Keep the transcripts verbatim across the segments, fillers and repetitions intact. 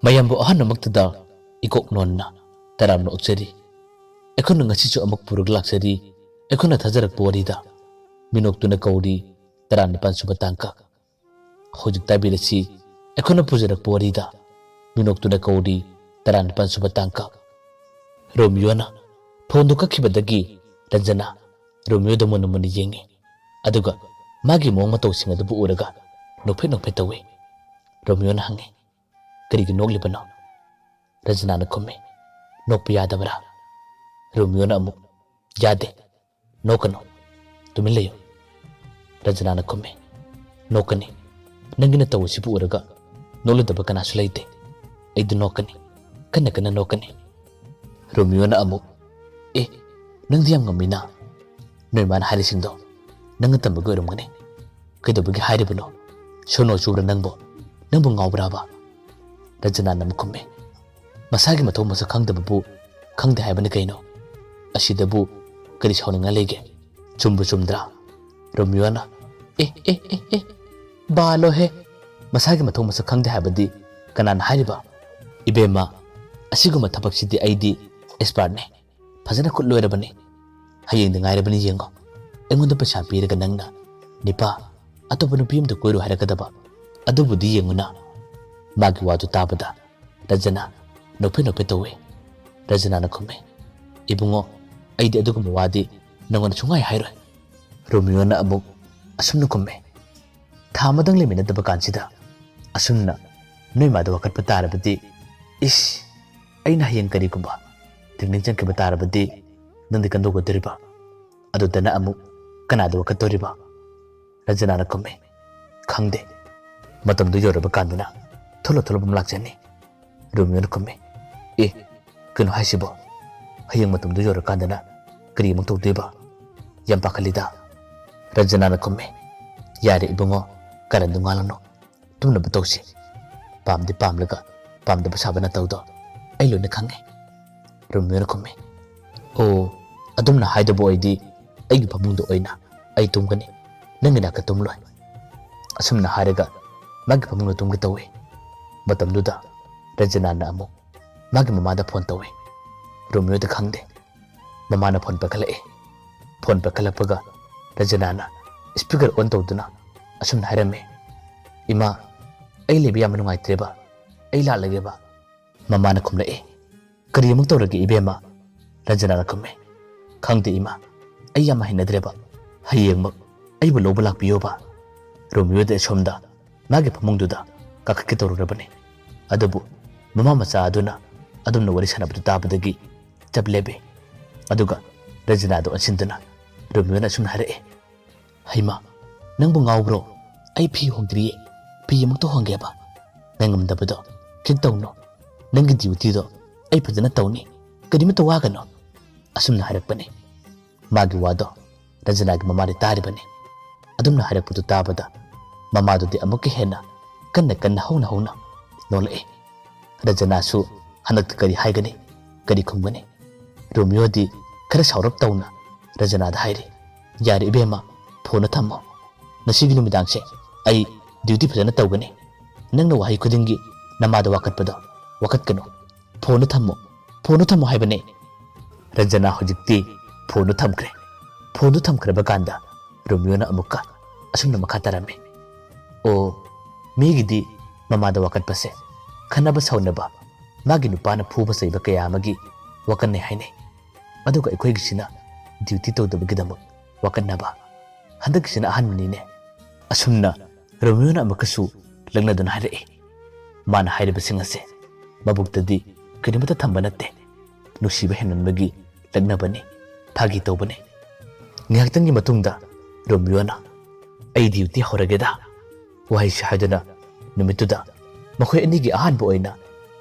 ꯃꯌꯥꯝꯕꯨ ꯑꯍꯥꯟꯕꯃꯛꯇꯗ ꯏꯀꯣꯛ ꯅꯣꯟꯅ ꯇꯔꯥꯝꯅ ꯑꯣꯛꯆꯔꯤ꯫ ꯑꯩꯈꯣꯏꯅ ꯉꯁꯤꯁꯨ ꯑꯃꯨꯛ ꯄꯨꯔꯒ ꯂꯥꯛꯆꯔꯤ꯫ ꯑꯩꯈꯣꯏꯅ ꯊꯥꯖꯔꯛꯄ ꯋꯥꯔꯤꯗ ꯃꯤꯅꯣꯛꯇꯨꯅ ꯀꯧꯔꯤ, ꯇꯔꯥꯅꯤꯄꯥꯟ ꯁꯨꯕ ꯇꯥꯡꯀꯛ꯫ ꯍꯧꯖꯤꯛ ꯇꯥꯕꯤꯔꯁꯤ, ꯑꯩꯈꯣꯏꯅ ꯄꯨꯖꯔꯛꯄ ꯋꯥꯔꯤꯗ ꯃꯤꯅꯣꯛꯇꯨꯅ ꯀꯧꯔꯤ, ꯇꯔꯥꯅꯤꯄꯥꯟ ꯁꯨꯕ ꯇꯥꯡꯀꯛ꯫ ꯔꯣꯃꯤꯌꯣꯅ ꯐꯣꯟꯗꯨ ꯀꯛꯈꯤꯕꯗꯒꯤ ꯔꯟꯖꯅꯥ ꯔꯣꯃꯤꯌꯣꯗ ꯃꯨꯟꯅ ꯃꯨꯟꯅ ꯌꯦꯡꯉꯤ꯫ ꯑꯗꯨꯒ ꯃꯥꯒꯤ ꯃꯑꯣꯡ ꯃꯇꯧꯁꯤꯡ ꯑꯗꯨꯕꯨ ꯎꯔꯒ ꯅꯣꯛꯐꯦꯠ ꯅꯣꯛꯐꯦꯠ ꯇꯧꯏ꯫ ꯔꯣꯃꯤꯌꯣꯅ ꯍꯪꯉꯤ, "ꯀꯔꯤꯒꯤ ꯅꯣꯛꯂꯤꯕꯅꯣ?" ꯔꯟꯖꯅꯥꯅ ꯈꯨꯝꯃꯤ, "ꯅꯣꯛꯄ ꯌꯥꯗꯕ꯭ꯔꯥ?" ꯔꯣꯃꯤꯌꯣꯅ ꯑꯃꯨꯛ, "ꯌꯥꯗꯦ, ꯅꯣꯛꯀꯅꯨ, ꯇꯨꯃꯤꯟ ꯂꯩꯌꯨ꯫" ꯔꯟꯖꯅꯥꯅ ꯈꯨꯝꯃꯤ, "ꯅꯣꯛꯀꯅꯤ, ꯅꯪꯒꯤ ꯅꯇꯧ ꯑꯁꯤꯕꯨ ꯎꯔꯒ ꯅꯣꯛꯂꯣꯏꯗꯕ ꯀꯅꯥꯁꯨ ꯂꯩꯇꯦ꯫ ꯑꯩꯗꯤ ꯅꯣꯛꯀꯅꯤ, ꯀꯟꯅ ꯀꯟꯅ ꯅꯣꯛꯀꯅꯤ꯫" ꯔꯣꯃꯤꯌꯣꯅ ꯑꯃꯨꯛ, "ꯑꯦ, ꯅꯪꯗꯤ ꯌꯥꯝ ꯉꯝꯃꯤꯅ꯫ ꯅꯣꯏ ꯃꯥꯅ ꯍꯥꯏꯔꯤꯁꯤꯡꯗꯣ ꯅꯪꯅ ꯇꯝꯕꯒꯤ ꯑꯣꯏꯔꯝꯒꯅꯤ꯫ ꯀꯩꯗꯧꯕꯒꯤ ꯍꯥꯏꯔꯤꯕꯅꯣ? ꯁꯣꯅꯣ ꯆꯨꯕ꯭ꯔꯥ ꯅꯪꯕꯣ? ꯅꯪꯕꯨ ꯉꯥꯎꯕ꯭ꯔꯥꯕ?" ꯔꯟꯖꯅꯥꯅ ꯑꯃꯨꯛ ꯈꯨꯝꯃꯤ, "ꯃꯁꯥꯒꯤ ꯃꯊꯧ ꯃꯁꯛ ꯈꯪꯗꯕꯕꯨ ꯈꯪꯗꯦ ꯍꯥꯏꯕꯅꯤ ꯀꯩꯅꯣ? ꯑꯁꯤꯗꯕꯨ ꯀꯔꯤ ꯁꯥꯎꯅꯤꯡꯉꯥꯏ ꯂꯩꯒꯦ? ꯆꯨꯝꯕꯨ ꯆꯨꯝꯗ꯭ꯔꯥ?" ꯔꯣꯃꯤꯌꯣꯅ, "ꯑꯦ, ꯑꯦ, ꯑꯦ, ꯑꯦ, ꯕꯥꯂꯣꯍꯦ꯫ ꯃꯁꯥꯒꯤ ꯃꯊꯧ ꯃꯁꯛ ꯈꯪꯗꯦ ꯍꯥꯏꯕꯗꯤ ꯀꯅꯥꯅ ꯍꯥꯏꯔꯤꯕ? ꯏꯕꯦꯝꯃ, ꯑꯁꯤꯒꯨꯝꯕ ꯊꯕꯛꯁꯤꯗꯤ ꯑꯩꯗꯤ ꯑꯦꯛꯁꯄꯥꯔꯠꯅꯦ꯫ ꯐꯖꯅ ꯈꯨꯠ ꯂꯣꯏꯔꯕꯅꯤ꯫ ꯍꯌꯦꯡꯗꯤ ꯉꯥꯏꯔꯕꯅꯤ ꯌꯦꯡꯉꯣ꯫ ꯑꯩꯉꯣꯟꯗ ꯄꯩꯁꯥ ꯄꯤꯔꯒ ꯅꯪꯅ ꯅꯤꯄꯥ ꯑꯇꯣꯞꯄ ꯅꯨꯄꯤ ꯑꯃꯗ ꯀꯣꯏꯔꯨ ꯍꯥꯏꯔꯛꯀꯗꯕ꯫ ꯑꯗꯨꯕꯨꯗꯤ ꯌꯦꯡꯉꯨꯅ꯫" ꯃꯥꯒꯤ ꯋꯥꯗꯨ ꯇꯥꯕꯗ ꯔꯟꯖꯅꯥ ꯅꯣꯛꯐꯦꯠ ꯅꯣꯛꯐꯦꯠ ꯇꯧꯏ꯫ ꯔꯟꯖꯅꯥꯅ ꯈꯨꯝꯃꯤ, "ꯏꯕꯨꯡꯉꯣ, ꯑꯩꯗꯤ ꯑꯗꯨꯒꯨꯝꯕ ꯋꯥꯗꯤ ꯅꯪꯉꯣꯟꯗ ꯁꯨꯡꯍꯥꯏ ꯍꯥꯏꯔꯣꯏ꯫" ꯔꯣꯃꯤꯌꯣꯅ ꯑꯃꯨꯛ ꯑꯁꯨꯝꯅ ꯈꯨꯝꯃꯤ, "ꯊꯥ ꯑꯃꯗꯪ ꯂꯩꯃꯤꯟꯅꯗꯕ ꯀꯥꯟꯁꯤꯗ ꯑꯁꯨꯝꯅ ꯅꯣꯏ ꯃꯥꯗ ꯋꯥꯀꯠꯄ ꯇꯥꯔꯕꯗꯤ, ꯏꯁ, ꯑꯩꯅ ꯍꯌꯦꯡ ꯀꯔꯤꯒꯨꯝꯕ ꯇ꯭ꯔꯦꯅꯤꯡ ꯆꯠꯈꯤꯕ ꯇꯥꯔꯕꯗꯤ ꯅꯪꯗꯤ ꯀꯝꯗꯧꯒꯗꯧꯔꯤꯕ? ꯑꯗꯨꯗꯅ ꯑꯃꯨꯛ ꯀꯅꯥꯗ ꯋꯥꯀꯠꯇꯧꯔꯤꯕ?" ꯔꯟꯖꯅꯥꯅ ꯈꯨꯝꯃꯤ, "ꯈꯪꯗꯦ꯫ ꯃꯇꯝꯗꯨ ꯌꯧꯔꯕ ꯀꯥꯟꯗꯅ ꯊꯣꯛꯂ ꯊꯣꯛꯂꯕ ꯑꯃ ꯂꯥꯛꯆꯅꯤ꯫" ꯔꯣꯃꯤꯌꯣꯅ ꯈꯨꯝꯃꯤ, "ꯑꯦ, ꯀꯩꯅꯣ ꯍꯥꯏꯁꯤꯕꯣ? ꯍꯌꯦꯡ ꯃꯇꯝꯗꯨ ꯌꯧꯔꯀꯥꯟꯗꯅ ꯀꯔꯤ ꯑꯃꯨꯛ ꯇꯧꯗꯣꯏꯕ? ꯌꯥꯝ ꯄꯥꯈꯠꯂꯤꯗ꯫" ꯔꯟꯖꯅꯥꯅ ꯈꯨꯝꯃꯤ, "ꯌꯥꯔꯦ ꯏꯕꯨꯡꯉꯣ, ꯀꯔꯟꯗꯨ ꯉꯥꯡꯂꯅꯨ꯫ ꯇꯨꯝꯅꯕ ꯇꯧꯁꯤ꯫ ꯄꯥꯝꯗꯤ ꯄꯥꯝꯂꯒ ꯄꯥꯝꯗꯕ ꯁꯥꯕ ꯅꯇꯧꯗꯣ ꯑꯩ ꯂꯣꯏꯅ ꯈꯪꯉꯦ꯫" ꯔꯣꯃꯤꯌꯣꯅ ꯈꯨꯝꯃꯤ, "ꯑꯣ, ꯑꯗꯨꯝꯅ ꯍꯥꯏꯗꯕ ꯑꯣꯏꯗꯤ ꯑꯩꯒꯤ ꯐꯃꯨꯡꯗ ꯑꯣꯏꯅ ꯑꯩ ꯇꯨꯝꯒꯅꯤ, ꯅꯪꯒꯤ ꯅꯥꯛꯇ ꯇꯨꯝꯂꯣꯏ꯫" ꯑꯁꯨꯝꯅ ꯍꯥꯏꯔꯒ ꯃꯥꯒꯤ ꯐꯃꯨꯡꯗ ꯇꯨꯝꯒꯦ ꯇꯧꯏ꯫ ꯃꯇꯝꯗꯨꯗ ꯔꯟꯖꯅꯥꯅ ꯑꯃꯨꯛ ꯃꯥꯒꯤ ꯃꯃꯥꯗ ꯐꯣꯟ ꯇꯧꯏ꯫ ꯔꯣꯃꯤꯌꯣꯗ ꯈꯪꯗꯦ꯫ ꯃꯃꯥꯅ ꯐꯣꯟ ꯄꯥꯏꯈꯠꯂꯛꯏ꯫ ꯐꯣꯟ ꯄꯥꯏꯈꯠꯂꯛꯄꯒ ꯔꯟꯖꯅꯥꯅ ꯁ꯭ꯄꯤꯀꯔ ꯑꯣꯟ ꯇꯧꯗꯨꯅ ꯑꯁꯨꯝꯅ ꯍꯥꯏꯔꯝꯃꯤ, "ꯏꯃꯥ, ꯑꯩ ꯂꯩꯕ ꯌꯥꯝꯅ ꯅꯨꯡꯉꯥꯏꯇ꯭ꯔꯦꯕ, ꯑꯩ ꯂꯥꯛꯂꯒꯦꯕ"꯫ ꯃꯃꯥꯅ ꯈꯨꯝꯂꯛꯏ, "ꯀꯔꯤ ꯑꯃꯨꯛ ꯇꯧꯔꯒꯦ ꯏꯕꯦꯝꯃ?" ꯔꯟꯖꯅꯥꯅ ꯈꯨꯝꯃꯤ, "ꯈꯪꯗꯦ ꯏꯃꯥ, ꯑꯩ ꯌꯥꯝ ꯍꯩꯅꯗ꯭ꯔꯦꯕ, ꯍꯌꯦꯡꯃꯛ ꯑꯩꯕꯨ ꯂꯧꯕ ꯂꯥꯛꯄꯤꯌꯣꯕ"꯫ ꯔꯣꯃꯤꯌꯣꯗꯤ ꯑꯁꯣꯝꯗ ꯃꯥꯒꯤ ꯐꯃꯨꯡꯗꯨꯗ ꯀꯥꯈꯠꯀꯦ ꯇꯧꯔꯨꯔꯕꯅꯤ꯫ ꯑꯗꯨꯕꯨ ꯃꯃꯥ ꯃꯆꯥ ꯑꯗꯨꯅ ꯑꯗꯨꯝꯅ ꯋꯥꯔꯤ ꯁꯥꯟꯅꯕꯗꯨ ꯇꯥꯕꯗꯒꯤ ꯆꯞ ꯂꯦꯞꯄꯤ꯫ ꯑꯗꯨꯒ ꯔꯟꯖꯅꯥꯗꯨ ꯑꯣꯟꯁꯤꯟꯗꯨꯅ ꯔꯣꯃꯤꯌꯣꯅ ꯑꯁꯨꯝꯅ ꯍꯥꯏꯔꯛꯏ, "ꯍꯩꯃꯥ, ꯅꯪꯕꯨ ꯉꯥꯎꯕ꯭ꯔꯣ? ꯑꯩ ꯐꯤ ꯍꯣꯡꯗ꯭ꯔꯤꯌꯦ, ꯐꯤ ꯑꯃꯨꯛꯇ ꯍꯣꯡꯒꯦꯕ꯫ ꯅꯪ ꯉꯝꯗꯕꯗꯣ ꯈꯤꯛ ꯇꯧꯅꯨ, ꯅꯪꯒꯤ ꯗ꯭ꯌꯨꯇꯤꯗꯣ ꯑꯩ ꯐꯖꯅ ꯇꯧꯅꯤ, ꯀꯔꯤꯃꯠꯇ ꯋꯥꯒꯅꯨ"꯫ ꯑꯁꯨꯝꯅ ꯍꯥꯏꯔꯛꯄꯅꯤ꯫ ꯃꯥꯒꯤ ꯋꯥꯗꯣ ꯔꯟꯖꯅꯥꯒꯤ ꯃꯃꯥꯗꯤ ꯇꯥꯔꯤꯕꯅꯤ꯫ ꯑꯗꯨꯝꯅ ꯍꯥꯏꯔꯛꯄꯗꯨ ꯇꯥꯕꯗ ꯃꯃꯥꯗꯨꯗꯤ ꯑꯃꯨꯛꯀ ꯍꯦꯟꯅ ꯀꯟꯅ ꯀꯟꯅ ꯍꯧꯅ ꯍꯧꯅ ꯅꯣꯛꯂꯛꯏ꯫ ꯔꯟꯖꯅꯥꯁꯨ ꯍꯟꯗꯛꯇꯤ ꯀꯔꯤ ꯍꯥꯏꯒꯅꯤ, ꯀꯔꯤ ꯈꯨꯝꯒꯅꯤ? ꯔꯣꯃꯤꯌꯣꯗꯤ ꯈꯔ ꯁꯥꯎꯔꯞ ꯇꯧꯅ ꯔꯟꯖꯅꯥꯗ ꯍꯥꯏꯔꯤ, "ꯌꯥꯔꯦ ꯏꯕꯦꯝꯃ, ꯐꯣꯟꯗꯣ ꯊꯝꯃꯣ꯫ ꯉꯁꯤꯒꯤ ꯅꯨꯃꯤꯗꯥꯡꯁꯦ ꯑꯩ ꯗ꯭ꯌꯨꯇꯤ ꯐꯖꯅ ꯇꯧꯒꯅꯤ꯫ ꯅꯪꯅ ꯋꯥꯍꯩ ꯈꯨꯗꯤꯡꯒꯤ ꯅꯃꯥꯗ ꯋꯥꯀꯠꯄꯗꯣ ꯋꯥꯀꯠꯀꯅꯨ꯫ ꯐꯣꯟꯗꯣ ꯊꯝꯃꯣ, ꯐꯣꯟꯗꯣ ꯊꯝꯃꯣ ꯍꯥꯏꯕꯅꯦ"꯫ ꯔꯟꯖꯅꯥ ꯍꯧꯖꯤꯛꯇꯤ ꯐꯣꯟꯗꯨ ꯊꯝꯈ꯭ꯔꯦ꯫ ꯐꯣꯟꯗꯨ ꯊꯝꯈ꯭ꯔꯕ ꯀꯥꯟꯗ ꯔꯣꯃꯤꯌꯣꯅ ꯑꯃꯨꯛꯀ ꯑꯁꯨꯝꯅ ꯃꯈꯥ ꯇꯥꯔꯝꯃꯤ, "ꯑꯣ, ꯃꯤꯒꯤꯗꯤ ꯃꯃꯥꯗ ꯋꯥꯀꯠꯄꯁꯦ ꯈꯠꯅꯕ ꯁꯥꯎꯅꯕ, ꯃꯥꯒꯤ ꯅꯨꯄꯥꯅ ꯐꯨꯕ ꯆꯩꯕ ꯀꯌꯥ ꯑꯃꯒꯤ ꯋꯥꯀꯠꯅꯩ ꯍꯥꯏꯅꯩ꯫ ꯑꯗꯨꯒ ꯑꯩꯈꯣꯏꯒꯤꯁꯤꯅ ꯗ꯭ꯌꯨꯇꯤ ꯇꯧꯗꯕꯒꯤꯗꯃꯛ ꯋꯥꯀꯠꯅꯕ꯫ ꯍꯟꯗꯛꯀꯤꯁꯤꯅ ꯑꯍꯥꯟꯕꯅꯤꯅꯦ"꯫ ꯑꯁꯨꯝꯅ ꯔꯣꯃꯤꯌꯣꯅ ꯑꯃꯨꯛꯀꯁꯨ ꯂꯛꯅꯗꯨꯅ ꯍꯥꯏꯔꯛꯏ꯫ ꯃꯥꯅ ꯍꯥꯏꯔꯤꯕꯁꯤꯡ ꯑꯁꯦ ꯃꯕꯨꯛꯇꯗꯤ ꯀꯔꯤꯃꯠꯇ ꯊꯝꯕ ꯅꯠꯇꯦ꯫ ꯅꯨꯡꯁꯤꯕ ꯍꯦꯟꯃꯟꯕꯒꯤ ꯂꯛꯅꯕꯅꯤ, ꯐꯥꯒꯤ ꯇꯧꯕꯅꯤ꯫ ꯉꯥꯏꯍꯥꯛꯇꯪꯒꯤ ꯃꯇꯨꯡꯗ ꯔꯣꯃꯤꯌꯣꯅ, "ꯑꯩ ꯗ꯭ꯌꯨꯇꯤ ꯍꯧꯔꯒꯦꯗ" ꯋꯥꯍꯩꯁꯤ ꯍꯥꯏꯗꯨꯅ ꯅꯨꯃꯤꯠꯇꯨꯗ ꯃꯈꯣꯏ ꯑꯅꯤꯒꯤ ꯑꯍꯥꯟꯕ ꯑꯣꯏꯅ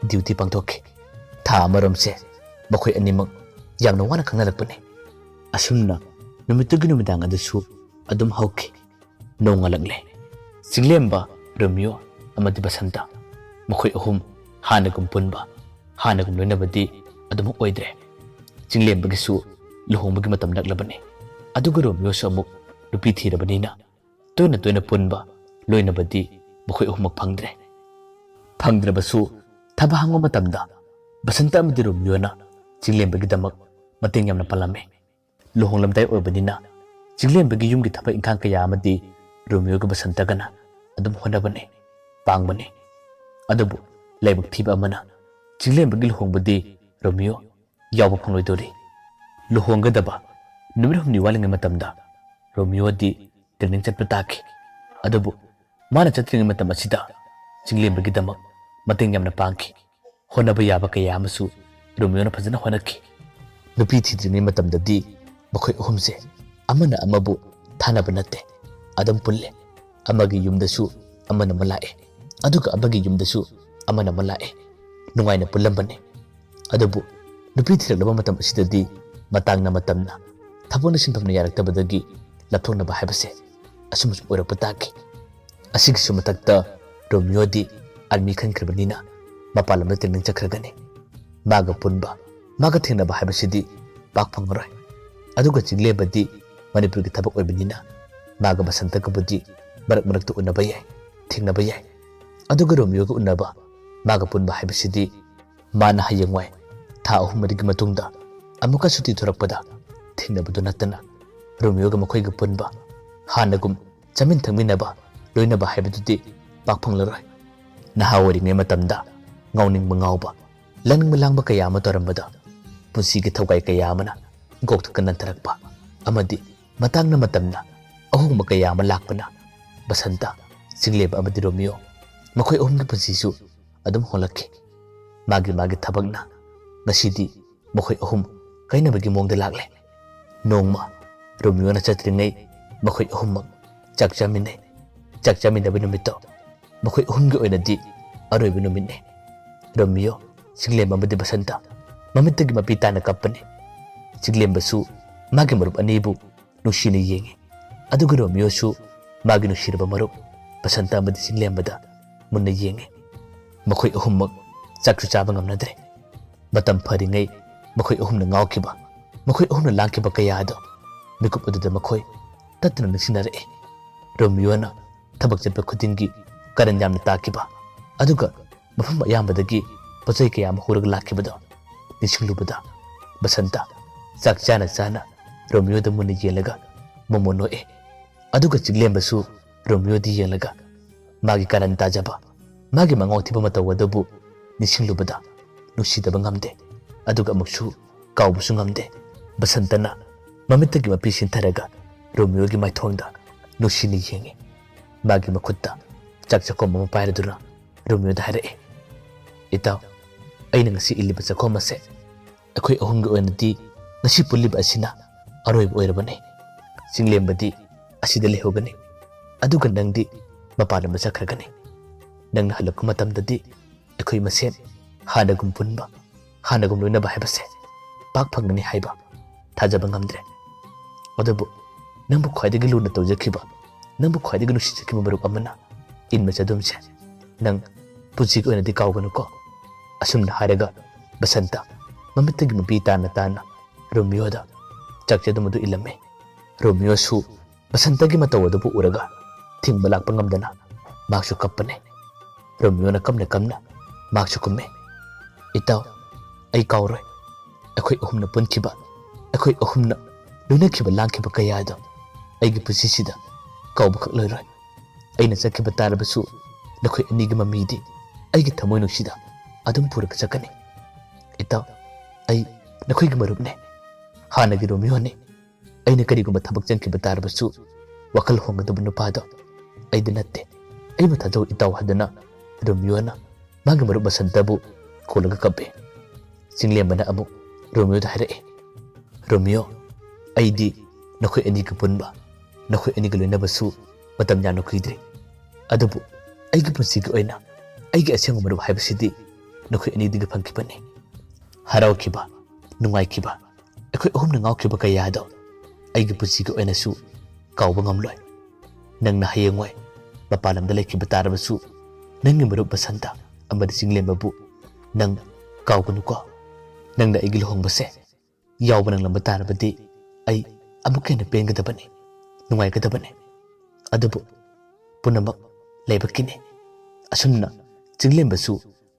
ꯗ꯭ꯌꯨꯇꯤ ꯄꯥꯡꯊꯣꯛꯈꯤ꯫ ꯊꯥ ꯑꯃꯔꯣꯝꯁꯦ ꯃꯈꯣꯏ ꯑꯅꯤꯃꯛ ꯌꯥꯝꯅ ꯋꯥꯅ ꯈꯪꯅꯔꯛꯄꯅꯤ꯫ ꯑꯁꯨꯝꯅ ꯅꯨꯃꯤꯠꯇꯨꯒꯤ ꯅꯨꯃꯤꯗꯥꯡ ꯑꯗꯨꯁꯨ ꯑꯗꯨꯝ ꯍꯧꯈꯤ꯫ ꯅꯣꯡꯉꯥꯜꯂꯛꯂꯦ꯫ ꯆꯤꯡꯂꯦꯝꯕ, ꯔꯣꯃꯤꯌꯣ ꯑꯃꯗꯤ ꯕꯁꯟꯇ, ꯃꯈꯣꯏ ꯑꯍꯨꯝ ꯍꯥꯟꯅꯒꯨꯝ ꯄꯨꯟꯕ, ꯍꯥꯟꯅꯒꯨꯝ ꯂꯣꯏꯅꯕꯗꯤ ꯑꯗꯨꯃꯛ ꯑꯣꯏꯗ꯭ꯔꯦ꯫ ꯆꯤꯡꯂꯦꯝꯕꯒꯤꯁꯨ ꯂꯨꯍꯣꯡꯕꯒꯤ ꯃꯇꯝ ꯅꯛꯂꯕꯅꯤ꯫ ꯑꯗꯨꯒ ꯔꯣꯃꯤꯌꯣꯁꯨ ꯑꯃꯨꯛ ꯅꯨꯄꯤ ꯊꯤꯔꯕꯅꯤꯅ ꯇꯣꯏꯅ ꯇꯣꯏꯅ ꯄꯨꯟꯕ, ꯂꯣꯏꯅꯕꯗꯤ ꯃꯈꯣꯏ ꯑꯍꯨꯝꯃꯛ ꯐꯪꯗ꯭ꯔꯦ꯫ ꯐꯪꯗ꯭ꯔꯕꯁꯨ ꯊꯕꯛ ꯍꯥꯡꯕ ꯃꯇꯝꯗ ꯕꯁꯟꯇ ꯑꯃꯗꯤ ꯔꯣꯃꯤꯌꯣꯅ ꯆꯤꯡꯂꯦꯝꯕꯒꯤꯗꯃꯛ ꯃꯇꯦꯡ ꯌꯥꯝꯅ ꯄꯥꯡꯂꯝꯃꯤ꯫ ꯂꯨꯍꯣꯡꯂꯝꯗꯥꯏ ꯑꯣꯏꯕꯅꯤꯅ ꯆꯤꯡꯂꯦꯝꯕꯒꯤ ꯌꯨꯝꯒꯤ ꯊꯕꯛ ꯏꯪꯈꯥꯡ ꯀꯌꯥ ꯑꯃꯗꯤ ꯔꯣꯃꯤꯌꯣꯒ ꯕꯁꯟꯇꯒꯅ ꯑꯗꯨꯝ ꯍꯣꯠꯅꯕꯅꯤ, ꯄꯥꯡꯕꯅꯤ꯫ ꯑꯗꯨꯕꯨ ꯂꯥꯏꯕꯛ ꯊꯤꯕ ꯑꯃꯅ ꯆꯤꯡꯂꯦꯝꯕꯒꯤ ꯂꯨꯍꯣꯡꯕꯗꯤ ꯔꯣꯃꯤꯌꯣ ꯌꯥꯎꯕ ꯐꯪꯂꯣꯏꯗꯧꯔꯤ꯫ ꯂꯨꯍꯣꯡꯒꯗꯕ ꯅꯨꯃꯤꯠ ꯍꯨꯝꯅꯤ ꯋꯥꯠꯂꯤꯉꯩ ꯃꯇꯝꯗ ꯔꯣꯃꯤꯌꯣꯗꯤ ꯇ꯭ꯔꯦꯅꯤꯡ ꯆꯠꯄ ꯇꯥꯈꯤ꯫ ꯑꯗꯨꯕꯨ ꯃꯥꯅ ꯆꯠꯇ꯭ꯔꯤꯉꯩ ꯃꯇꯝ ꯑꯁꯤꯗ ꯆꯤꯡꯂꯦꯝꯕꯒꯤꯗꯃꯛ ꯃꯇꯦꯡ ꯌꯥꯝꯅ ꯄꯥꯡꯈꯤ꯫ ꯍꯣꯠꯅꯕ ꯌꯥꯕ ꯀꯌꯥ ꯑꯃꯁꯨ ꯔꯣꯃꯤꯌꯣꯅ ꯐꯖꯅ ꯍꯣꯠꯅꯈꯤ꯫ ꯅꯨꯄꯤ ꯊꯤꯗ꯭ꯔꯤꯉꯩ ꯃꯇꯝꯗꯗꯤ ꯃꯈꯣꯏ ꯑꯍꯨꯝꯁꯦ ꯑꯃꯅ ꯑꯃꯕꯨ ꯊꯥꯅꯕ ꯅꯠꯇꯦ, ꯑꯗꯨꯝ ꯄꯨꯜꯂꯦ꯫ ꯑꯃꯒꯤ ꯌꯨꯝꯗꯁꯨ ꯑꯃꯅ ꯑꯃ ꯂꯥꯛꯑꯦ, ꯑꯗꯨꯒ ꯑꯃꯒꯤ ꯌꯨꯝꯗꯁꯨ ꯑꯃꯅ ꯑꯃ ꯂꯥꯛꯑꯦ꯫ ꯅꯨꯡꯉꯥꯏꯅ ꯄꯨꯜꯂꯝꯕꯅꯤ꯫ ꯑꯗꯨꯕꯨ ꯅꯨꯄꯤ ꯊꯤꯔꯛꯂꯕ ꯃꯇꯝ ꯑꯁꯤꯗꯗꯤ ꯃꯇꯥꯡꯅ ꯃꯇꯝꯅ ꯊꯕꯛꯅ ꯁꯤꯟꯐꯝꯅ ꯌꯥꯔꯛꯇꯕꯗꯒꯤ ꯂꯥꯞꯊꯣꯛꯅꯕ ꯍꯥꯏꯕꯁꯦ ꯑꯁꯨꯝ ꯑꯁꯨꯝ ꯑꯣꯏꯔꯛꯄ ꯇꯥꯈꯤ꯫ ꯑꯁꯤꯒꯤꯁꯨ ꯃꯊꯛꯇ ꯔꯣꯃꯤꯌꯣꯗꯤ ꯑꯥꯔꯃꯤ ꯈꯟꯈ꯭ꯔꯕꯅꯤꯅ ꯃꯄꯥꯟ ꯂꯝꯗ ꯇ꯭ꯔꯦꯅꯤꯡ ꯆꯠꯈ꯭ꯔꯒꯅꯤ꯫ ꯃꯥꯒ ꯄꯨꯟꯕ, ꯃꯥꯒ ꯊꯦꯡꯅꯕ ꯍꯥꯏꯕꯁꯤꯗꯤ ꯄꯥꯛ ꯐꯪꯉꯔꯣꯏ꯫ ꯑꯗꯨꯒ ꯆꯤꯡꯂꯦꯝꯕꯗꯤ ꯃꯅꯤꯄꯨꯔꯒꯤ ꯊꯕꯛ ꯑꯣꯏꯕꯅꯤꯅ ꯃꯥꯒ ꯕꯁꯟꯇꯒꯕꯨꯗꯤ ꯃꯔꯛ ꯃꯔꯛꯇ ꯎꯅꯕ ꯌꯥꯏ, ꯊꯦꯡꯅꯕ ꯌꯥꯏ꯫ ꯑꯗꯨꯒ ꯔꯣꯃꯤꯌꯣꯒ ꯎꯅꯕ, ꯃꯥꯒ ꯄꯨꯟꯕ ꯍꯥꯏꯕꯁꯤꯗꯤ ꯃꯥꯅ ꯍꯌꯦꯡꯋꯥꯏ ꯊꯥ ꯑꯍꯨꯝ ꯃꯔꯤꯒꯤ ꯃꯇꯨꯡꯗ ꯑꯃꯨꯛꯀ ꯁꯨꯇꯤ ꯊꯣꯔꯛꯄꯗ ꯊꯦꯡꯅꯕꯗꯨ ꯅꯠꯇꯅ ꯔꯣꯃꯤꯌꯣꯒ ꯃꯈꯣꯏꯒ ꯄꯨꯟꯕ, ꯍꯥꯟꯅꯒꯨꯝ ꯆꯥꯃꯤꯟ ꯊꯛꯃꯤꯟꯅꯕ, ꯂꯣꯏꯅꯕ ꯍꯥꯏꯕꯗꯨꯗꯤ ꯄꯥꯛ ꯐꯪꯂꯔꯣꯏ꯫ ꯅꯍꯥ ꯑꯣꯏꯔꯤꯉꯩ ꯃꯇꯝꯗ ꯉꯥꯎꯅꯤꯡꯕ ꯉꯥꯎꯕ, ꯂꯥꯡꯅꯤꯡꯕ ꯂꯥꯡꯕ ꯀꯌꯥ ꯑꯃ ꯇꯧꯔꯝꯕꯗ ꯄꯨꯟꯁꯤꯒꯤ ꯊꯧꯒꯥꯏ ꯀꯌꯥ ꯑꯃꯅ ꯏꯀꯣꯛꯇ ꯀꯟꯅꯟꯊꯔꯛꯄ ꯑꯃꯗꯤ ꯃꯇꯥꯡꯅ ꯃꯇꯝꯅ ꯑꯍꯣꯡꯕ ꯀꯌꯥ ꯑꯃ ꯂꯥꯛꯄꯅ ꯕꯁꯟꯇ, ꯆꯤꯡꯂꯦꯝꯕ ꯑꯃꯗꯤ ꯔꯣꯃꯤꯌꯣ ꯃꯈꯣꯏ ꯑꯍꯨꯝꯒꯤ ꯄꯨꯟꯁꯤꯁꯨ ꯑꯗꯨꯝ ꯍꯣꯡꯂꯛꯈꯤ꯫ ꯃꯥꯒꯤ ꯃꯥꯒꯤ ꯊꯕꯛꯅ ꯉꯁꯤꯗꯤ ꯃꯈꯣꯏ ꯑꯍꯨꯝ ꯀꯥꯏꯅꯕꯒꯤ ꯃꯑꯣꯡꯗ ꯂꯥꯛꯂꯦ꯫ ꯅꯣꯡꯃ ꯔꯣꯃꯤꯌꯣꯅ ꯆꯠꯇ꯭ꯔꯤꯉꯩ ꯃꯈꯣꯏ ꯑꯍꯨꯝꯃꯛ ꯆꯥꯛ ꯆꯥꯃꯤꯟꯅꯩ꯫ ꯆꯥꯛ ꯆꯥꯃꯤꯟꯅꯕ ꯅꯨꯃꯤꯠꯇꯣ ꯃꯈꯣꯏ ꯑꯍꯨꯝꯒꯤ ꯑꯣꯏꯅꯗꯤ ꯑꯔꯣꯏꯕ ꯅꯨꯃꯤꯠꯅꯤ꯫ ꯔꯣꯃꯤꯌꯣ, ꯆꯤꯡꯂꯦꯝꯕ ꯑꯃꯗꯤ ꯕꯁꯟꯇ ꯃꯃꯤꯠꯇꯒꯤ ꯃꯄꯤ ꯇꯥꯅ ꯀꯞꯄꯅꯤ꯫ ꯆꯤꯡꯂꯦꯝꯕꯁꯨ ꯃꯥꯒꯤ ꯃꯔꯨꯞ ꯑꯅꯤꯕꯨ ꯅꯨꯡꯁꯤꯅ ꯌꯦꯡꯉꯤ꯫ ꯑꯗꯨꯒ ꯔꯣꯃꯤꯌꯣꯁꯨ ꯃꯥꯒꯤ ꯅꯨꯡꯁꯤꯔꯕ ꯃꯔꯨꯞ ꯕꯁꯟꯇ ꯑꯃꯗꯤ ꯆꯤꯡꯂꯦꯝꯕꯗ ꯃꯨꯟꯅ ꯌꯦꯡꯉꯤ꯫ ꯃꯈꯣꯏ ꯑꯍꯨꯝꯃꯛ ꯆꯥꯛꯁꯨ ꯆꯥꯕ ꯉꯝꯅꯗ꯭ꯔꯦ꯫ ꯃꯇꯝ ꯐꯔꯤꯉꯩ ꯃꯈꯣꯏ ꯑꯍꯨꯝꯅ ꯉꯥꯎꯈꯤꯕ, ꯃꯈꯣꯏ ꯑꯍꯨꯝꯅ ꯂꯥꯡꯈꯤꯕ ꯀꯌꯥ ꯑꯗꯣ ꯃꯤꯀꯨꯞ ꯑꯗꯨꯗ ꯃꯈꯣꯏ ꯇꯠꯇꯅ ꯅꯤꯡꯁꯤꯡꯅꯔꯛꯏ꯫ ꯔꯣꯃꯤꯌꯣꯅ ꯊꯕꯛ ꯆꯠꯄ ꯈꯨꯗꯤꯡꯒꯤ ꯀꯔꯟ ꯌꯥꯝꯅ ꯇꯥꯈꯤꯕ, ꯑꯗꯨꯒ ꯃꯐꯝ ꯑꯌꯥꯝꯕꯗꯒꯤ ꯄꯣꯠ ꯆꯩ ꯀꯌꯥ ꯑꯃ ꯍꯧꯔꯒ ꯂꯥꯛꯈꯤꯕꯗꯣ ꯅꯤꯡꯁꯤꯡꯂꯨꯕꯗ ꯕꯁꯟꯇ ꯆꯥꯛ ꯆꯥꯅ ꯆꯥꯅ ꯔꯣꯃꯤꯌꯣꯗ ꯃꯨꯟꯅ ꯌꯦꯡꯂꯒ ꯃꯣꯃꯣꯟ ꯅꯣꯛꯑꯦ꯫ ꯑꯗꯨꯒ ꯆꯤꯡꯂꯦꯝꯕꯁꯨ ꯔꯣꯃꯤꯌꯣꯗ ꯌꯦꯡꯂꯒ ꯃꯥꯒꯤ ꯀꯥꯔꯟ ꯇꯥꯖꯕ, ꯃꯥꯒꯤ ꯃꯉꯥꯎ ꯊꯤꯕ ꯃꯇꯧ ꯑꯗꯨꯕꯨ ꯅꯤꯡꯁꯤꯡꯂꯨꯕꯗ ꯅꯨꯡꯁꯤꯗꯕ ꯉꯝꯗꯦ꯫ ꯑꯗꯨꯒ ꯑꯃꯨꯛꯁꯨ ꯀꯥꯎꯕꯁꯨ ꯉꯝꯗꯦ꯫ ꯕꯁꯟꯇꯅ ꯃꯃꯤꯠꯇꯒꯤ ꯃꯄꯤ ꯁꯤꯟꯊꯔꯒ ꯔꯣꯃꯤꯌꯣꯒꯤ ꯃꯥꯏꯊꯣꯡꯗ ꯅꯨꯡꯁꯤꯅ ꯌꯦꯡꯉꯤ꯫ ꯃꯥꯒꯤ ꯃꯈꯨꯠꯇ ꯆꯥꯛ ꯆꯥꯛꯈꯣꯝ ꯑꯃ ꯄꯥꯏꯔꯗꯨꯅ ꯔꯣꯃꯤꯌꯣꯗ ꯍꯥꯏꯔꯛꯏ, "ꯏꯇꯥꯎ, ꯑꯩꯅ ꯉꯁꯤ ꯏꯜꯂꯤꯕ ꯆꯥꯛꯈꯣꯝ ꯑꯁꯦ ꯑꯩꯈꯣꯏ ꯑꯍꯨꯝꯒꯤ ꯑꯣꯏꯅꯗꯤ ꯉꯁꯤ ꯄꯨꯜꯂꯤꯕ ꯑꯁꯤꯅ ꯑꯔꯣꯏꯕ ꯑꯣꯏꯔꯕꯅꯤ꯫ ꯆꯤꯡꯂꯦꯝꯕꯗꯤ ꯑꯁꯤꯗ ꯂꯩꯍꯧꯒꯅꯤ, ꯑꯗꯨꯒ ꯅꯪꯗꯤ ꯃꯄꯥꯟ ꯂꯝꯗ ꯆꯠꯈ꯭ꯔꯒꯅꯤ꯫ ꯅꯪꯅ ꯍꯜꯂꯛꯄ ꯃꯇꯝꯗꯗꯤ ꯑꯩꯈꯣꯏ ꯃꯁꯦꯟ ꯍꯥꯟꯅꯒꯨꯝ ꯄꯨꯟꯕ, ꯍꯥꯟꯅꯒꯨꯝ ꯂꯣꯏꯅꯕ ꯍꯥꯏꯕꯁꯦ ꯄꯥꯛ ꯐꯪꯒꯅꯤ ꯍꯥꯏꯕ ꯊꯥꯖꯕ ꯉꯝꯗ꯭ꯔꯦ꯫ ꯑꯗꯨꯕꯨ ꯅꯪꯕꯨ ꯈ꯭ꯋꯥꯏꯗꯒꯤ ꯂꯨꯅ ꯇꯧꯖꯈꯤꯕ, ꯅꯪꯕꯨ ꯈ꯭ꯋꯥꯏꯗꯒꯤ ꯅꯨꯡꯁꯤꯖꯈꯤꯕ ꯃꯔꯨꯞ ꯑꯃꯅ ꯏꯟꯕ ꯆꯗꯨꯝꯁꯦ ꯅꯪ ꯄꯨꯟꯁꯤꯒꯤ ꯑꯣꯏꯅꯗꯤ ꯀꯥꯎꯒꯅꯨꯀꯣ"꯫ ꯑꯁꯨꯝꯅ ꯍꯥꯏꯔꯒ ꯕꯁꯟꯇ ꯃꯃꯤꯠꯇꯒꯤ ꯃꯄꯤ ꯇꯥꯅ ꯇꯥꯅ ꯔꯣꯃꯤꯌꯣꯗ ꯆꯥꯛ ꯆꯗꯨꯝ ꯑꯗꯨ ꯏꯜꯂꯝꯃꯤ꯫ ꯔꯣꯃꯤꯌꯣꯁꯨ ꯕꯁꯟꯇꯒꯤ ꯃꯇꯧ ꯑꯗꯨꯕꯨ ꯎꯔꯒ ꯊꯤꯡꯕ ꯂꯥꯛꯄ ꯉꯝꯗꯅ ꯃꯍꯥꯛꯁꯨ ꯀꯞꯄꯅꯦ꯫ ꯔꯣꯃꯤꯌꯣꯅ ꯀꯞꯅ ꯀꯞꯅ ꯃꯍꯥꯛꯁꯨ ꯈꯨꯝꯃꯦ, "ꯏꯇꯥꯎ, ꯑꯩ ꯀꯥꯎꯔꯣꯏ꯫ ꯑꯩꯈꯣꯏ ꯑꯍꯨꯝꯅ ꯄꯨꯟꯈꯤꯕ, ꯑꯩꯈꯣꯏ ꯑꯍꯨꯝꯅ ꯂꯣꯏꯅꯈꯤꯕ ꯂꯥꯡꯈꯤꯕ ꯀꯌꯥꯗꯣ ꯑꯩꯒꯤ ꯄꯨꯟꯁꯤꯁꯤꯗ ꯀꯥꯎꯕꯈꯛ ꯂꯣꯏꯔꯣꯏ꯫ ꯑꯩꯅ ꯆꯠꯈꯤꯕ ꯇꯥꯔꯕꯁꯨ ꯅꯈꯣꯏ ꯑꯅꯤꯒꯤ ꯃꯃꯤꯗꯤ ꯑꯩꯒꯤ ꯊꯃꯣꯏ ꯅꯨꯡꯁꯤꯗ ꯑꯗꯨꯝ ꯄꯨꯔꯒ ꯆꯠꯀꯅꯤ꯫ ꯏꯇꯥꯎ, ꯑꯩ ꯅꯈꯣꯏꯒꯤ ꯃꯔꯨꯞꯅꯦ, ꯍꯥꯟꯅꯒꯤ ꯔꯣꯃꯤꯌꯣꯅꯤ꯫ ꯑꯩꯅ ꯀꯔꯤꯒꯨꯝꯕ ꯊꯕꯛ ꯆꯪꯈꯤꯕ ꯇꯥꯔꯕꯁꯨ ꯋꯥꯈꯜ ꯍꯣꯡꯒꯗꯕ ꯅꯨꯄꯥꯗꯣ ꯑꯩꯗꯤ ꯅꯠꯇꯦ꯫ ꯑꯩꯕꯨ ꯊꯥꯖꯧ ꯏꯇꯥꯎ" ꯍꯥꯏꯗꯨꯅ ꯔꯣꯃꯤꯌꯣꯅ ꯃꯥꯒꯤ ꯃꯔꯨꯞ ꯕꯁꯟꯇꯕꯨ ꯀꯣꯜꯂꯒ ꯀꯞꯄꯦ꯫ ꯆꯤꯡꯂꯦꯝꯕꯅ ꯑꯃꯨꯛ ꯔꯣꯃꯤꯌꯣꯗ ꯍꯥꯏꯔꯛꯑꯦ, "ꯔꯣꯃꯤꯌꯣ, ꯑꯩꯗꯤ ꯅꯈꯣꯏ ꯑꯅꯤꯒ ꯄꯨꯟꯕ, ꯅꯈꯣꯏ ꯑꯅꯤꯒ ꯂꯣꯏꯅꯕꯁꯨ ꯃꯇꯝ ꯌꯥꯝꯅ ꯀꯨꯏꯗ꯭ꯔꯤ꯫ ꯑꯗꯨꯕꯨ ꯑꯩꯒꯤ ꯄꯨꯟꯁꯤꯒꯤ ꯑꯣꯏꯅ ꯑꯩꯒꯤ ꯑꯁꯦꯡꯕ ꯃꯔꯨꯞ ꯍꯥꯏꯕꯁꯤꯗꯤ ꯅꯈꯣꯏ ꯑꯅꯤꯗꯒꯤ ꯐꯪꯈꯤꯕꯅꯤ꯫ ꯍꯔꯥꯎꯈꯤꯕ, ꯅꯨꯡꯉꯥꯏꯈꯤꯕ, ꯑꯩꯈꯣꯏ ꯑꯍꯨꯝꯅ ꯉꯥꯎꯈꯤꯕ ꯀꯌꯥꯗꯣ ꯑꯩꯒꯤ ꯄꯨꯟꯁꯤꯒꯤ ꯑꯣꯏꯅꯁꯨ ꯀꯥꯎꯕ ꯉꯝꯂꯣꯏ꯫ ꯅꯪꯅ ꯍꯌꯦꯡꯋꯥꯏ ꯃꯄꯥꯟ ꯂꯝꯗ ꯂꯩꯈꯤꯕ ꯇꯥꯔꯕꯁꯨ ꯅꯪꯒꯤ ꯃꯔꯨꯞ ꯕꯁꯟꯇ ꯑꯃꯗꯤ ꯆꯤꯡꯂꯦꯝꯕꯕꯨ ꯅꯪ ꯀꯥꯎꯒꯅꯨꯀꯣ꯫ ꯅꯪꯅ ꯑꯩꯒꯤ ꯂꯨꯍꯣꯡꯕꯁꯦ ꯌꯥꯎꯕ ꯅꯪꯂꯝꯕ ꯇꯥꯔꯕꯗꯤ ꯑꯩ ꯑꯃꯨꯛꯀ ꯍꯦꯟꯅ ꯄꯦꯟꯒꯗꯕꯅꯤ, ꯅꯨꯡꯉꯥꯏꯒꯗꯕꯅꯤ꯫ ꯑꯗꯨꯕꯨ ꯄꯨꯝꯅꯃꯛ ꯂꯥꯏꯕꯛꯀꯤꯅꯤ"꯫ ꯑꯁꯨꯝꯅ ꯆꯤꯡꯂꯦꯝꯕꯁꯨ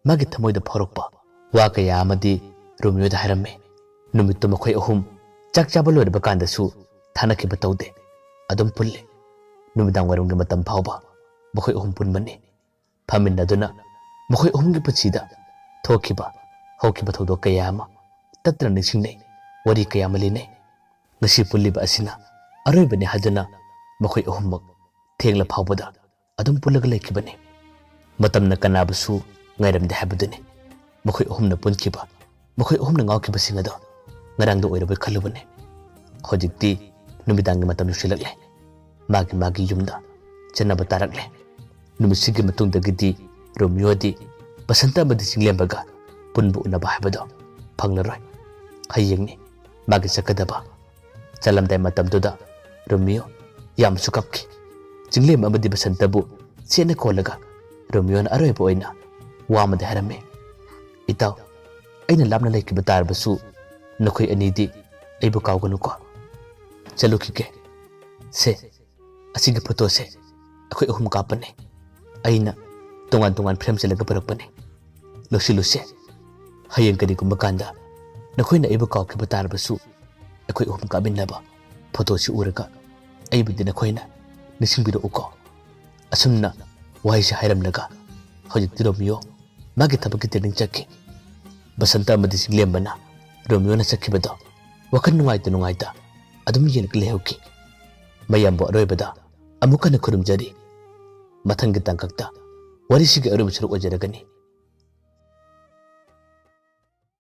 ꯃꯥꯒꯤ ꯊꯃꯣꯏꯗ ꯐꯥꯎꯔꯛꯄ ꯋꯥ ꯀꯌꯥ ꯑꯃꯗꯤ ꯔꯣꯃꯤꯌꯣꯗ ꯍꯥꯏꯔꯝꯃꯤ꯫ ꯅꯨꯃꯤꯠꯇꯨ ꯃꯈꯣꯏ ꯑꯍꯨꯝ ꯆꯥꯛ ꯆꯥꯕ ꯂꯣꯏꯔꯕ ꯀꯥꯟꯗꯁꯨ ꯊꯥꯅꯈꯤꯕ ꯇꯧꯗꯦ꯫ ꯑꯗꯨꯝ ꯄꯨꯜꯂꯤ꯫ ꯅꯨꯃꯤꯗꯥꯡ ꯋꯥꯏꯔꯝꯒꯤ ꯃꯇꯝ ꯐꯥꯎꯕ ꯃꯈꯣꯏ ꯑꯍꯨꯝ ꯄꯨꯟꯕꯅꯤ꯫ ꯐꯝꯃꯤꯟꯅꯗꯨꯅ ꯃꯈꯣꯏ ꯑꯍꯨꯝꯒꯤ ꯄꯨꯟꯁꯤꯗ ꯊꯣꯛꯈꯤꯕ ꯍꯧꯈꯤꯕ ꯊꯧꯗꯣꯛ ꯀꯌꯥ ꯑꯃ ꯇꯠꯇꯅ ꯅꯤꯡꯁꯤꯡꯅꯩ꯫ ꯋꯥꯔꯤ ꯀꯌꯥ ꯑꯃ ꯂꯤꯅꯩ꯫ ꯉꯁꯤ ꯄꯨꯜꯂꯤꯕ ꯑꯁꯤꯅ ꯑꯔꯣꯏꯕꯅꯤ ꯍꯥꯏꯗꯨꯅ ꯃꯈꯣꯏ ꯑꯍꯨꯝꯃꯛ ꯊꯦꯡꯂ ꯐꯥꯎꯕꯗ ꯑꯗꯨꯝ ꯄꯨꯜꯂꯒ ꯂꯩꯈꯤꯕꯅꯤ꯫ ꯃꯇꯝꯅ ꯀꯅꯥꯕꯨꯁꯨ ꯉꯥꯏꯔꯝꯗꯦ ꯍꯥꯏꯕꯗꯨꯅꯤ꯫ ꯃꯈꯣꯏ ꯑꯍꯨꯝꯅ ꯄꯨꯟꯈꯤꯕ, ꯃꯈꯣꯏ ꯑꯍꯨꯝꯅ ꯉꯥꯎꯈꯤꯕꯁꯤꯡ ꯑꯗꯣ ꯉꯔꯥꯡꯗ ꯑꯣꯏꯔꯕꯣꯏ ꯈꯜꯂꯨꯕꯅꯤ꯫ ꯍꯧꯖꯤꯛꯇꯤ ꯅꯨꯃꯤꯗꯥꯡꯒꯤ ꯃꯇꯝ ꯌꯧꯁꯤꯜꯂꯛꯂꯦ꯫ ꯃꯥꯒꯤ ꯃꯥꯒꯤ ꯌꯨꯝꯗ ꯆꯠꯅꯕ ꯇꯥꯔꯛꯂꯦ꯫ ꯅꯨꯃꯤꯠꯁꯤꯒꯤ ꯃꯇꯨꯡꯗꯒꯤꯗꯤ ꯔꯣꯃꯤꯌꯣꯗꯤ ꯕꯁꯟꯇ ꯑꯃꯗꯤ ꯆꯤꯡꯂꯦꯝꯕꯒ ꯄꯨꯟꯕ ꯎꯅꯕ ꯍꯥꯏꯕꯗꯣ ꯐꯪꯂꯔꯣꯏ꯫ ꯍꯌꯦꯡꯅꯤ ꯃꯥꯒꯤ ꯆꯠꯀꯗꯕ꯫ ꯆꯠꯂꯝꯗꯥꯏ ꯃꯇꯝꯗꯨꯗ ꯔꯣꯃꯤꯌꯣ ꯌꯥꯝꯅꯁꯨ ꯀꯞꯈꯤ꯫ ꯆꯤꯡꯂꯦꯝꯕ ꯑꯃꯗꯤ ꯕꯁꯟꯇꯕꯨ ꯆꯦꯠꯅ ꯀꯣꯜꯂꯒ ꯔꯣꯃꯤꯌꯣꯅ ꯑꯔꯣꯏꯕ ꯑꯣꯏꯅ ꯋꯥ ꯑꯃꯗꯤ ꯍꯥꯏꯔꯝꯃꯤ꯫ "ꯏꯇꯥꯎ, ꯑꯩꯅ ꯂꯥꯞꯅ ꯂꯩꯈꯤꯕ ꯇꯥꯔꯕꯁꯨ ꯅꯈꯣꯏ ꯑꯅꯤꯗꯤ ꯑꯩꯕꯨ ꯀꯥꯎꯒꯅꯨꯀꯣ꯫ ꯆꯠꯂꯨꯈꯤꯒꯦ꯫ ꯁꯦ, ꯑꯁꯤꯒꯤ ꯐꯣꯇꯣꯁꯦ ꯑꯩꯈꯣꯏ ꯑꯍꯨꯝ ꯀꯥꯞꯄꯅꯤ꯫ ꯑꯩꯅ ꯇꯣꯉꯥꯟ ꯇꯣꯉꯥꯟ ꯐ꯭ꯔꯦꯝ ꯆꯜꯂꯒ ꯄꯨꯔꯛꯄꯅꯤ꯫ ꯂꯧꯁꯤꯜꯂꯨꯁꯦ꯫ ꯍꯌꯦꯡ ꯀꯔꯤꯒꯨꯝꯕ ꯀꯥꯟꯗ ꯅꯈꯣꯏꯅ ꯑꯩꯕꯨ ꯀꯥꯎꯈꯤꯕ ꯇꯥꯔꯕꯁꯨ ꯑꯩꯈꯣꯏ ꯑꯍꯨꯝ ꯀꯥꯞꯃꯤꯟꯅꯕ ꯐꯣꯇꯣꯁꯤ ꯎꯔꯒ ꯑꯩꯕꯨꯗꯤ ꯅꯈꯣꯏꯅ ꯅꯤꯡꯁꯤꯡꯕꯤꯔꯛꯎꯀꯣ꯫" ꯑꯁꯨꯝꯅ ꯋꯥꯍꯩꯁꯦ ꯍꯥꯏꯔꯝꯂꯒ ꯍꯧꯖꯤꯛꯇꯤ ꯔꯣꯃꯤꯌꯣ ꯃꯥꯒꯤ ꯊꯕꯛꯀꯤ ꯇ꯭ꯔꯦꯅꯤꯡ ꯆꯠꯈꯤ꯫ ꯕꯁꯟꯇ ꯑꯃꯗꯤ ꯆꯤꯡꯂꯦꯝꯕꯅ ꯔꯣꯃꯤꯌꯣꯅ ꯆꯠꯈꯤꯕꯗꯣ ꯋꯥꯈꯜ ꯅꯨꯡꯉꯥꯏꯇ ꯅꯨꯡꯉꯥꯏꯇ ꯑꯗꯨꯝ ꯌꯦꯡꯂꯒ ꯂꯩꯍꯧꯈꯤ꯫ ꯃꯌꯥꯝꯕꯨ ꯑꯔꯣꯏꯕꯗ ꯑꯃꯨꯛ ꯍꯟꯅ ꯈꯨꯔꯨꯝꯖꯔꯤ꯫ ꯃꯊꯪꯒꯤ ꯇꯥꯡꯀꯛꯇ ꯋꯥꯔꯤꯁꯤꯒꯤ ꯑꯔꯣꯏꯕ ꯁꯔꯨꯛ ꯑꯣꯏꯖꯔꯒꯅꯤ꯫